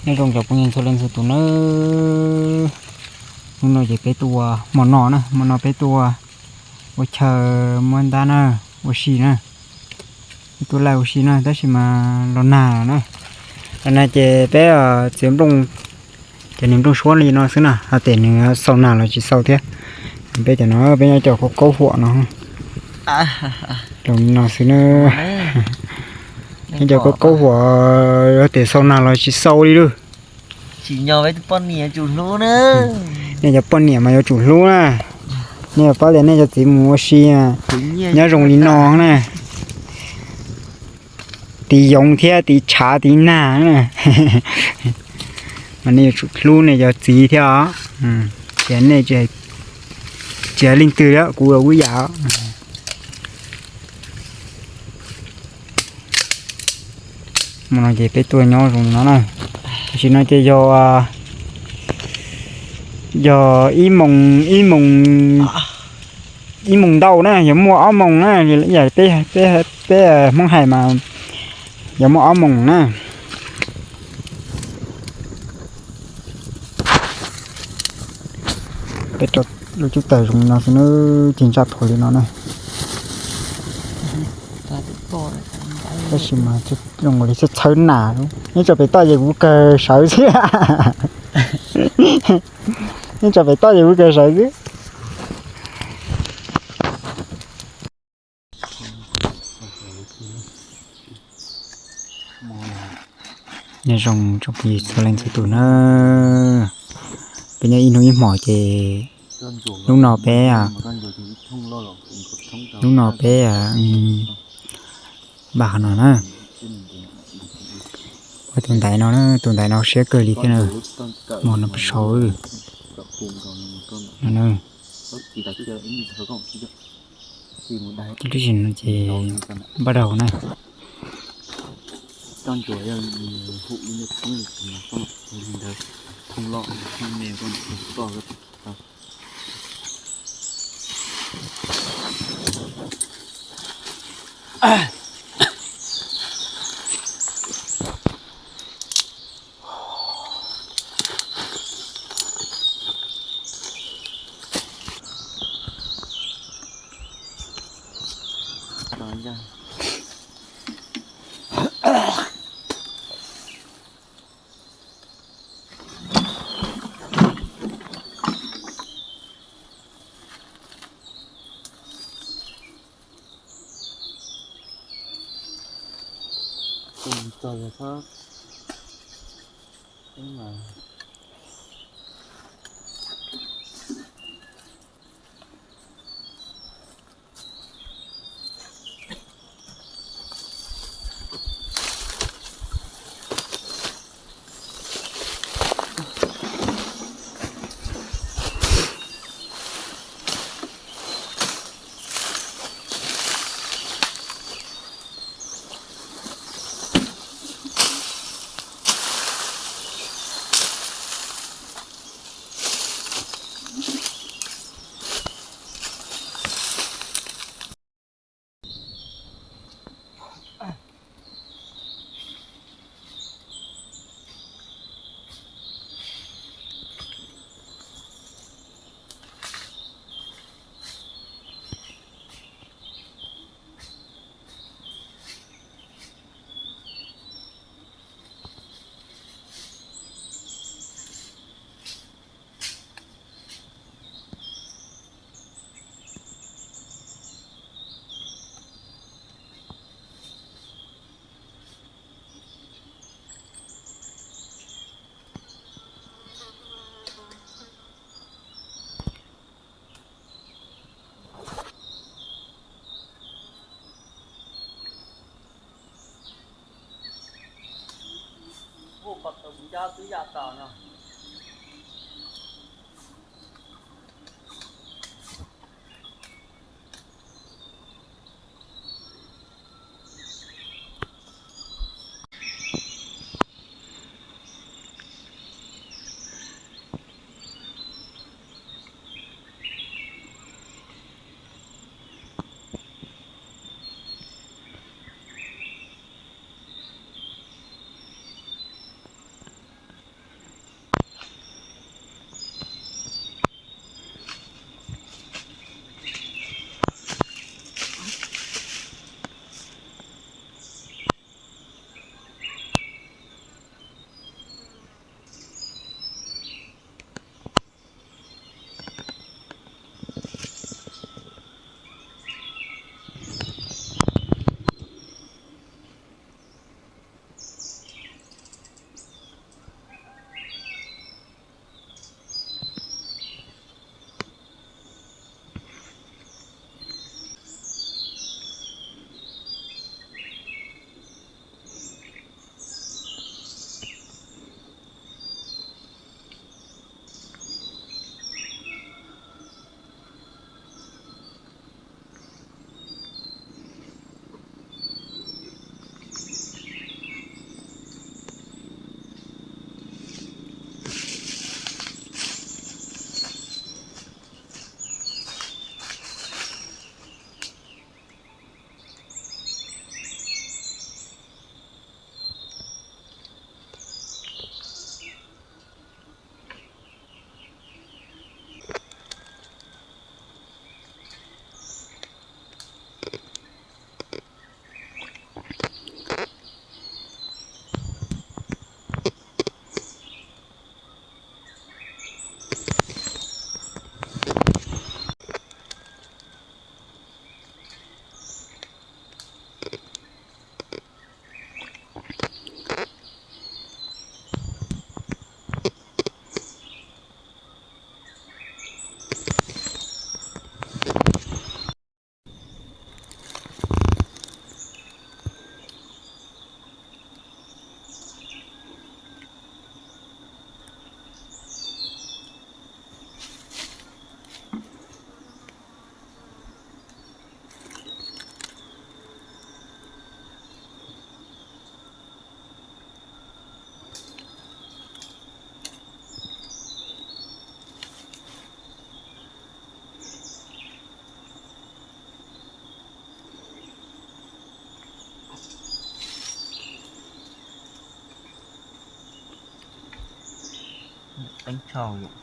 Nyob zoo cov phooj ywg txhua leej txhua tus nawb. Hnub no ces peb tuaj ua hmo no na, hmo no peb tuaj ua chaw muab ntab na, ua si na. Peb tuaj laij ua si na, tab sis mas los nag na. Los nag ces peb txiav nplooj, cov niag nplooj suab li no xwb na, hos tias nws xau nag los tsis xau thiab. Peb cov no peb nyob cov kaub kaub huam no. Zoo li no xwb na. Nyob cov kaub kaub huam, hos tias xau nag los tsis xau li lawm. Nej cov poj niam mas yuav tsum hlub na. Nej yuav paub tias nej cov txiv mus ua si, nyob zoo li no na. Tiv yoov thiab tiv tshav tiv nag na. Mas nej yuav tsum hlub nej cov txiv thiab os. Tsis nej, tsis hais leej twg li, kuv los kuj ib yam. Hmo no ces peb tuaj nyob zoo no na. Tam sim no ces yog, yog ib moos, ib moos, ib moos ntau na, yuav muaj ob moos na, yam peb, peb Hmoob hais mas yuav muaj ob moos na. Peb rau lub cub taws zoo li no xwb na, cig ntsaj thuav li no na. Tab sis mas zoo li txhawb txhawb nas, nyob tso pem toj ces kuv kawg sawv xwb. Nyob tso pem toj ces kuv kawg sawv xwb. Nyob zoo tsoom phooj ywg txhua leej txhua tus na. Peb nyob ib hnub ib hmos ces hnub no peb, hnub no peb npaj qhov no na. Ua tus ntaiv no na, tus ntaiv no siab kawg li thiab na. Hmo no peb sau no na. Ces lub sij hawm no ces npaj rau na. Teeb tshaj yom.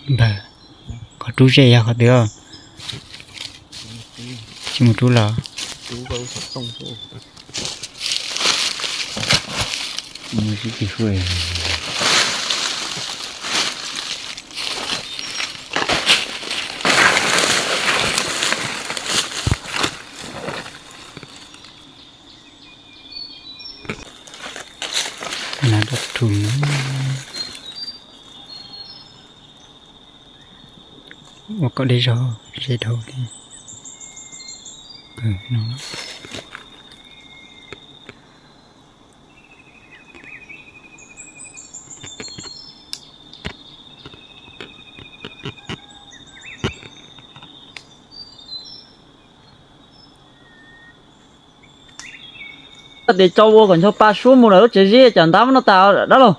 Ntawd, qhov rub zeb yog qhov twg? Tsis mus rub los? Ua kom deb zog, ze dhau li. Tes tso ua kom ncho pa suab mus lawm lub tsev zeb, cov ntab muab noj tas dab laug.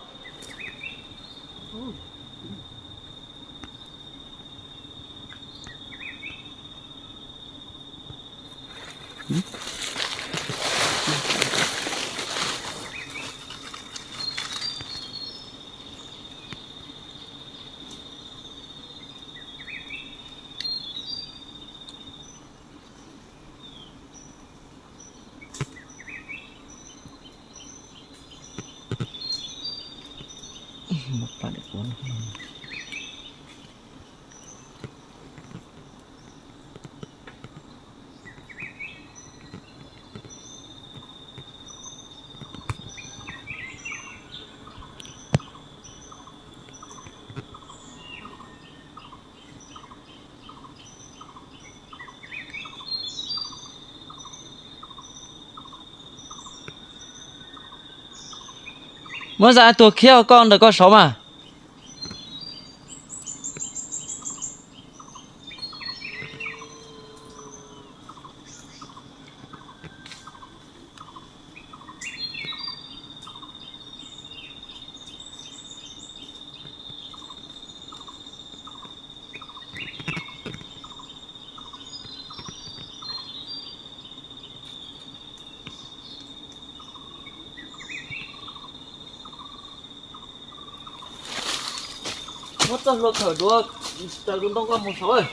Muab zaj tuag khiab koj ntawm koj saud mas. Muab txoj hlua khawm duav, raws tus ntoo koj mus saud.